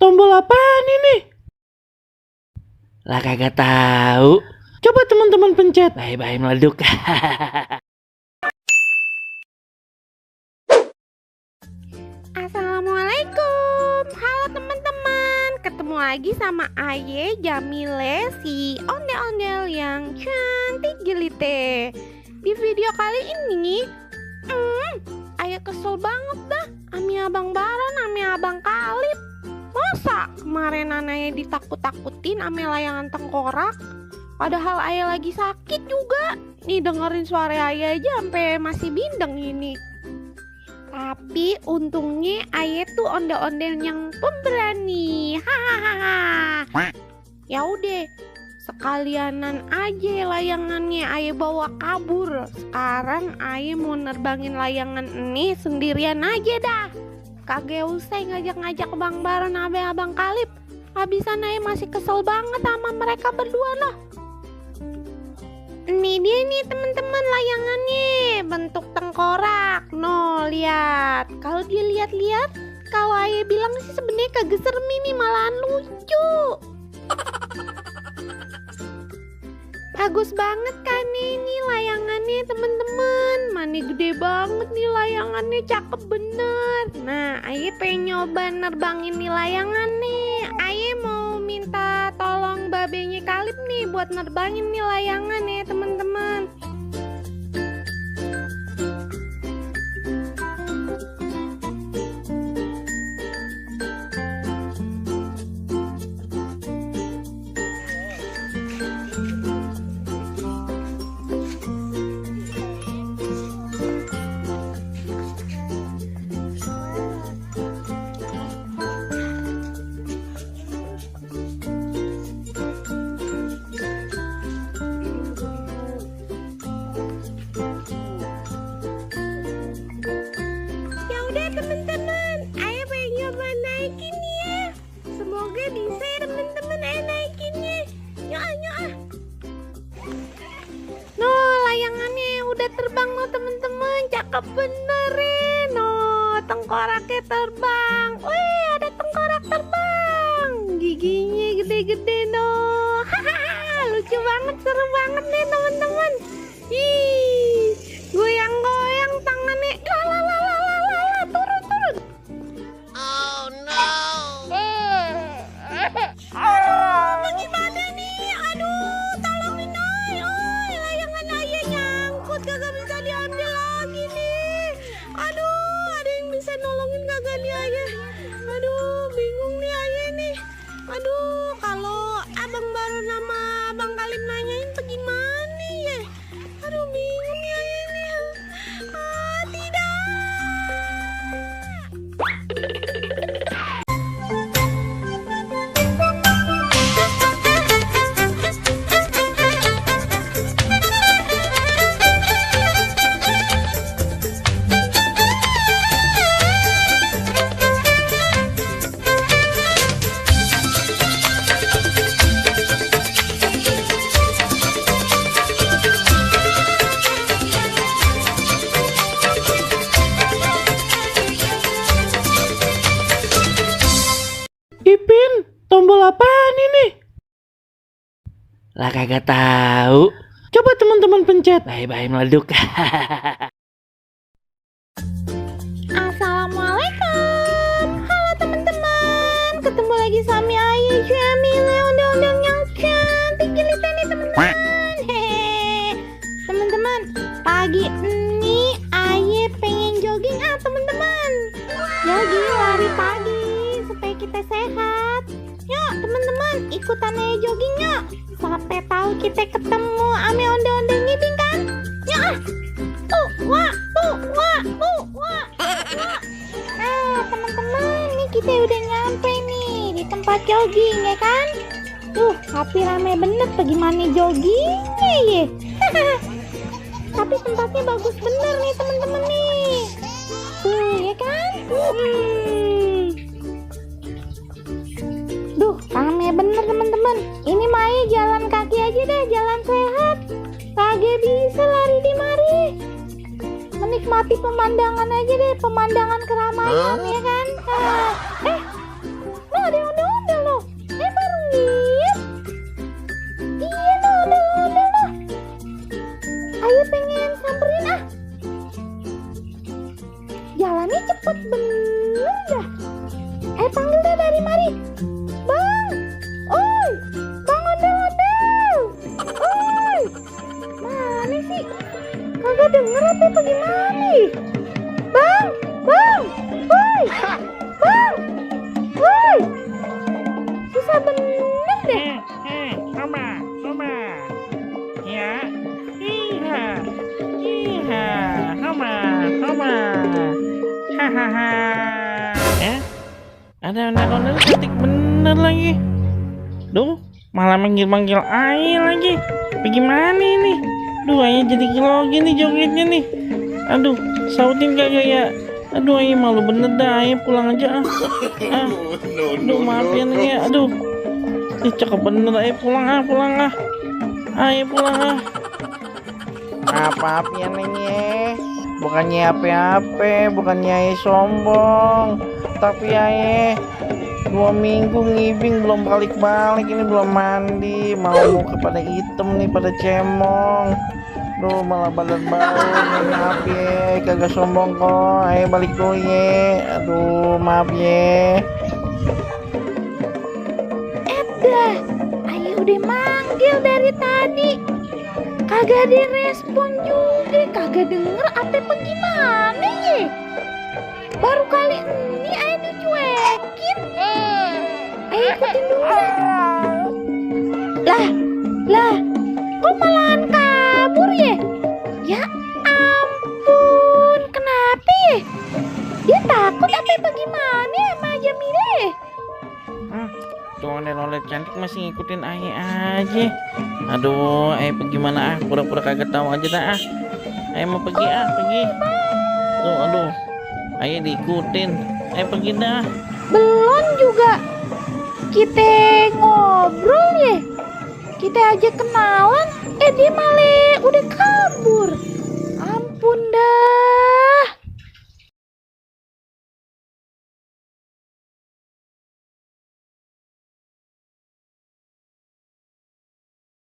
tombol apaan ini? Lah kagak tahu. Coba teman-teman pencet. Bye-bye meleduk. Assalamualaikum. Halo teman-teman. Ketemu lagi sama Aye Jamile, si ondel-ondel yang cantik jelite. Di video kali ini Aye kesel banget dah ami Abang Baron, ami Abang Kalip. Masa kemarin Aye ditakut-takutin ame layangan tengkorak, padahal Aye lagi sakit juga. Nih dengerin suara Aye aja sampai masih bindeng ini. Tapi untungnya Aye tuh ondel-ondel yang pemberani. Hahaha. Ya udah, sekalianan aja layangannya Aye bawa kabur. Sekarang Aye mau nerbangin layangan ini sendirian aja dah. Kagak usah ngajak-ngajak Bang Baron sama Abang Kalip. Habisan Aye masih kesel banget sama mereka berdua loh. Ini dia nih teman-teman layangannya, bentuk tengkorak. No, lihat. Kalau dilihat-lihat, kalau Aye bilang sih sebenarnya kagak serem, ini malahan lucu. Bagus banget kan ini layangannya teman-teman. Mana gede banget nih layangannya, cakep bener. Nah, Aye pengen nyoba nerbangin nih layangan nih. Aye mau minta tolong babenya Kalip nih buat nerbangin nih layangan ya teman-teman. Teman-teman, Aye pengen nyoba naikin ya. Semoga bisa ya teman-teman Aye naikinnya. Nyoa. No, layangannya udah terbang no teman-teman. Cakep bener ya. No, tengkoraknya terbang. Wih, ada tengkorak terbang. Giginya gede-gede no. Hahaha, lucu banget, seru banget nih teman-teman. Ih, goyang-goyang tangannya. Bagaimana nih? Aduh, tolongin Aye. Layangan Aye nyangkut, kagak bisa diambil lagi nih. Aduh, ada yang bisa nolongin kagak nih Aye? Aduh, bingung nih Aye nih. Aduh, kalau Abang Baron sama Abang Kalip nanyain bagaimana ya? Aduh, bingung nih Aye nih. Tidak. Ipin, tombol apaan ini? Lah kagak tahu. Coba teman-teman pencet. Bye-bye meleduk. Assalamualaikum. Halo teman-teman. Ketemu lagi sama Aye Jamile, ondel-ondel yang cantik jelita nih teman-teman. Hehehe. Teman-teman, pagi ini Aye pengen jogging teman-teman. Jogging lari pagi supaya kita sehat. Yuk teman-teman, ikutan Aye jogging yuk. Sampai tahu kita ketemu ame ondel-ondel ngibing kan? Yuk. Wah. Teman-teman, ini kita udah nyampe nih di tempat jogging ya kan? Tapi rame bener bagaimana joggingnya ya. Tapi tempatnya bagus bener nih teman-teman nih. Ya kan? Rame bener teman-teman. Ini Mai jalan kaki aja deh, jalan sehat. Kagak bisa lari di mari. Menikmati pemandangan aja deh, pemandangan keramaian ya kan. Ada Ada ondel-ondel cantik bener lagi. Duh, malah manggil-manggil Ayah lagi. Bagaimana ini? Duh, Ayah jadi grogi nih jogetnya nih. Aduh, sautin kagak ya? Aduh, Ayah malu bener dah. Ayah pulang aja ah. Aduh, maaf ya nih ya. Aduh, cakep bener. Ayah pulang ah, pulang ah. Ayah pulang ah. Apa-apa ya neng ya? Bukannya apa-apa, bukannya Ayah sombong, tapi Ayah 2 minggu ngibing belum balik-balik, ini belum mandi, mau muka pada hitam nih, pada cemong. Duh, malah badan bau nih, maaf ya, kagak sombong kok. Ayah balik dulu ya. Aduh, maaf ya. Dah, Ayah udah manggil dari tadi. Kagak direspon juga, kagak denger apa gimana ya? Baru kali ini Ayah dicuekin. Ayah ikutin dulu. Lah, kok malahan kabur ya? Ya ampun, kenapa ya? Dia takut apa gimana ya sama Jamile? Tuh ondel-ondel cantik masih ngikutin Ayah aja. Aduh, Ayah pergi mana ah? Pura-pura kagak tahu aja dah ah. Ayah mau pergi ah, pergi. Tuh, aduh. Ayah diikutin. Ayah pergi dah. Belum juga kita ngobrol ya. Kita aja kenalan, dia malah udah kabur. Ampun dah.